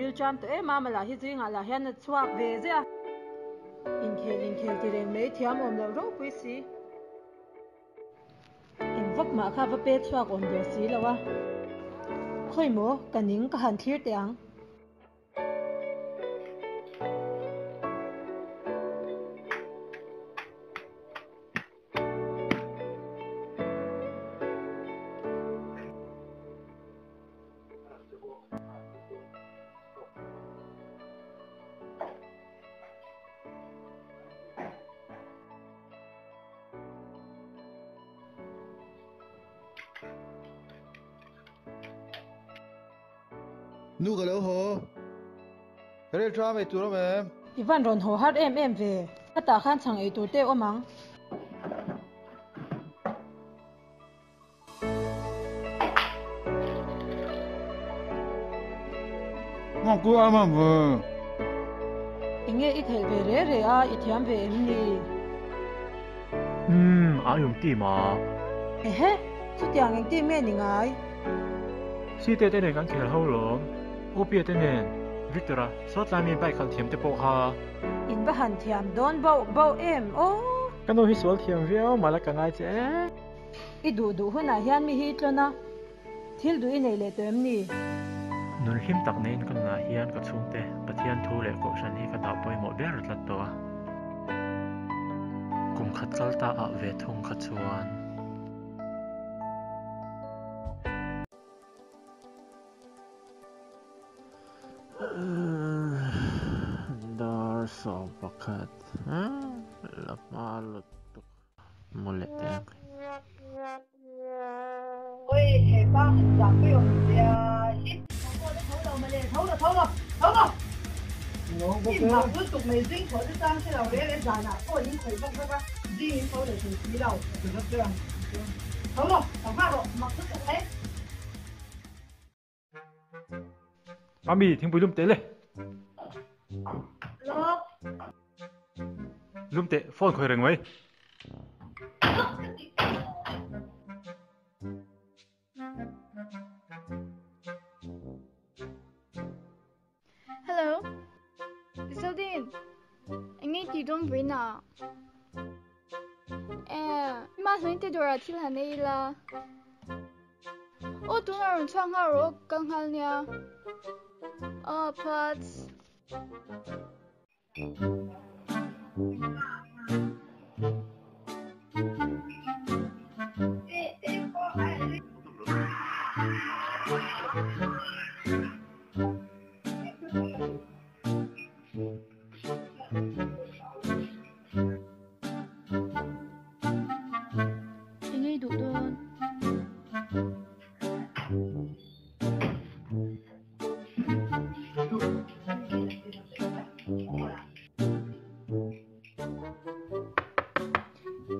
rilṭam tawh em a, mala hi zingah lah hian a chhuak ve ziah a. Inkhel inkhel ti reng mai thiam awm loh ropui si. Eng vak mah kha va pe chhuak awm der si lo a. Khawi maw, ka ning ka han thlir teh ang. Nu ka lo haw. Rel tram ei tur awm em? I van rawn haw har em em ve. Ka tah khan chhang ei tur te awm ang. Enge i khelh ve re re a, i thiam ve em ni? Umm, a awm team a. Ehe, chutiang eng team nge ni ngai? Site te nen kan khel ho lawm, Upia te nen, Victor-a, sawtlai mi bike khalh thiam te pawh kha. In va han thiam dawn bauh bauh em aw. Ka nu hi sual thiam viau mah la ka ngai che e. I duh duh hunah hian mi hi i tlawn a, thil duh i nei leh tawh em ni? Nun hlim tak neiin ka nunah hian ka chhungte Pathian thu leh Kohhran hi ka dah pawimawh ber tlat tawh a. Kum khat kal ta ah ve thung kha chuan. Dar 11 la hma lutuk. Mu leh teh ang. Oi he pa han zah pui awm zia hi. Tho tho lo male tho lo tho lo tho lo. I mak lutuk mai zing thaw te chang hre lo re re zanah pawh in khawih vak vak a zing in tho leh thei si lo. Tho lo tho nghah rawh mak lutuk mai. Mami, thingpui lum teh le. Lum teh, phone khawi reng mai. Hello, Zodin, eng nge tih dawn vawiin ah? Eh, ma hluin te dawrah thil han ei ila. Aw tunah rawn chhuak nghal rawh kal nghal nia. Aw phats. Eng ei duh dawn?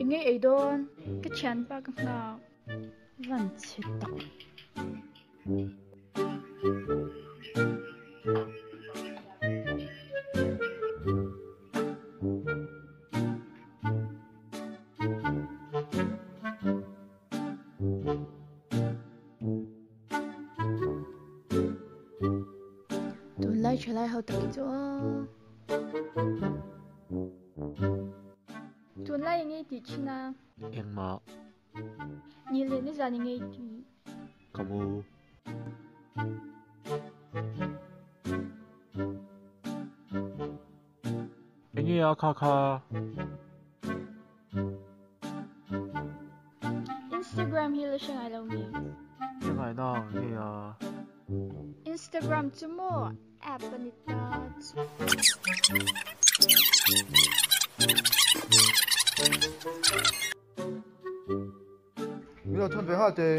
Eng ei ei dawn? Ka thianpa ka nghak. Van chhe tak. Tunlai thalai ho tak hi chu aw. Tunlai eng nge tih thin a? Engmah. Ni leh nizan eng nge tih? Ka mu. Enge a kha kha? Instagram hi la hre ngai lo mi? Hre ngai nang nge a? Instagram chu maw app a ni ta chu. Min lo thawn ve nghal teh.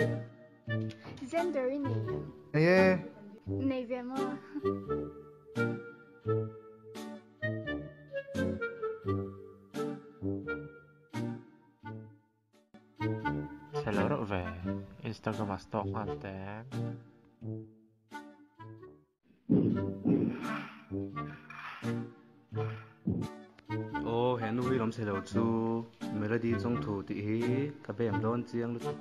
Gender i nei em? Nei e. Nei ve maw? Chhe lo reuh ve. Instagram ah stalk nghal teh. Aw he nu hi lawm chhe lo chu Melody Chawngthu tih hi ka bem dawn chiang lutuk.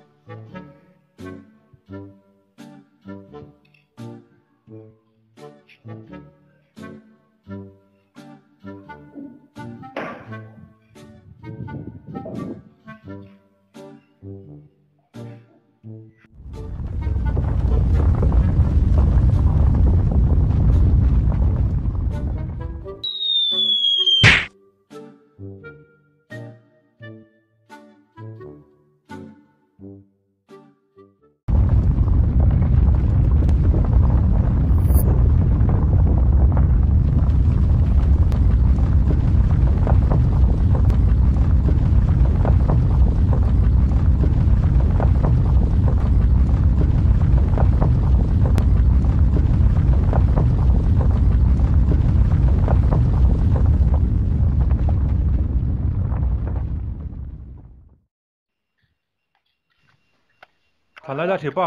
Thlan lai la thli pa.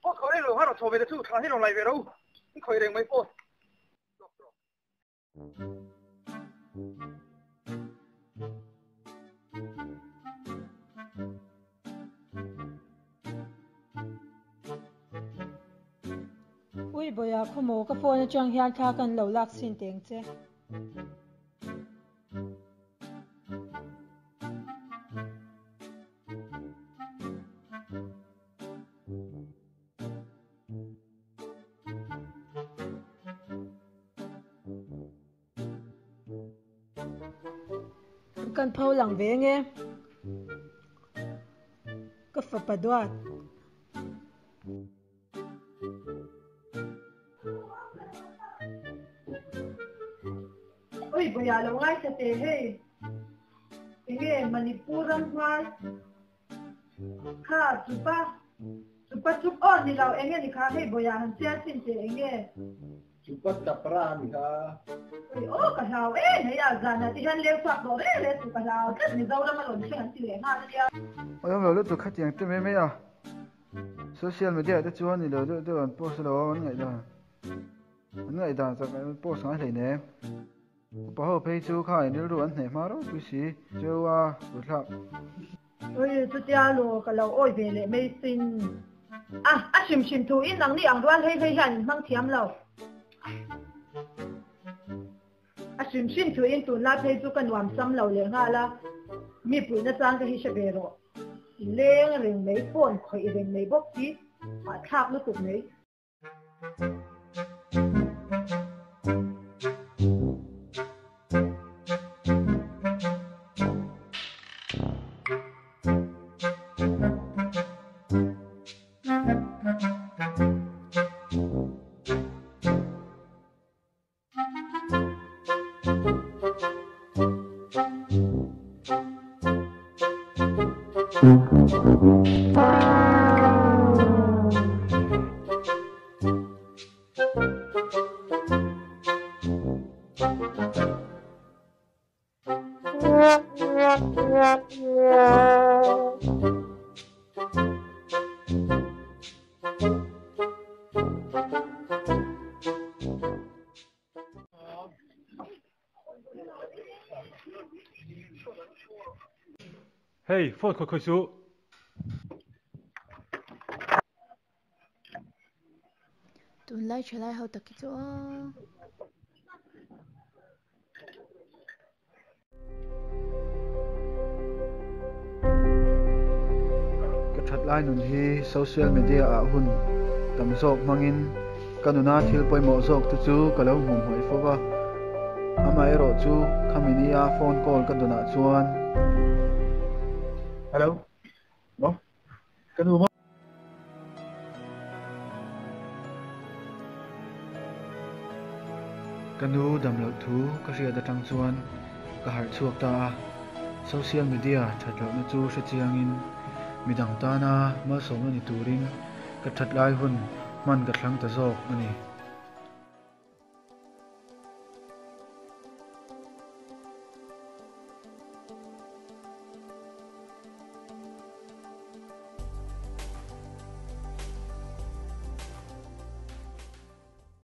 Aw khawi reng lo ha rawh chho ve te chu thlan hi rawn lai ve ro i khawi reng mai pawh. Ui Bawia khawmaw ka phone atang hian thla kan lo lak sin teng che. Kan pho lang ve nge ka fapa duat. Oi boya lo ngai sa te hei. Enge Manipur ram hmai kha chupa chupa chup aw ni lo enge ni kha hei boya han chiar chin te enge. Chupa chapra ni kha. Oi aw ka hlau e hei a zan ah te hian leng chhuak tawh reng reng suh ka hlau tlat Mizoram a rawn thleng an ti leh nghal ania. Oi awm lo lutuk khatiang te mai mai a. Social media te chuan ni lo deuh deuh an post lo a an ngaihdan an ngaihdan chak an post ngai hlei nem. Upa ho phei chu kha in rilru an hneh hma ropui si cheu a ruthlak. Ui chutia lo ka lo awi ve leh mai sin. A a hrim hrim thu in nangni ang rual hei hei hian in hmang thiam lo. A hrim hrim thu in tunlai phei chu ka nuam sam lo leh nghal a, mi puihna chang te hi hre ve rawh. Leng reng mai, phone khawih reng mai bawk hi hahthlak lutuk mai. Hey, phone khoi khoi su. Tunlai thalai ho tak hi chu aw. Ka that lai nun hi social media ah hun tam zawk hmangin ka nuna thil pawimawh zawk te chu ka lo hmuh hmuai fo va. Amaherawh chu khami nia phone call ka dawnah chuan. Hello. Maw? Ka nu maw? Ka nu dam loh thu ka hriat atang chuan ka harh chhuak ta a, social media that lohna chu hre chiangin midang tana malsawmna ni turin ka that lai hun hman ka thlang ta zawk a ni.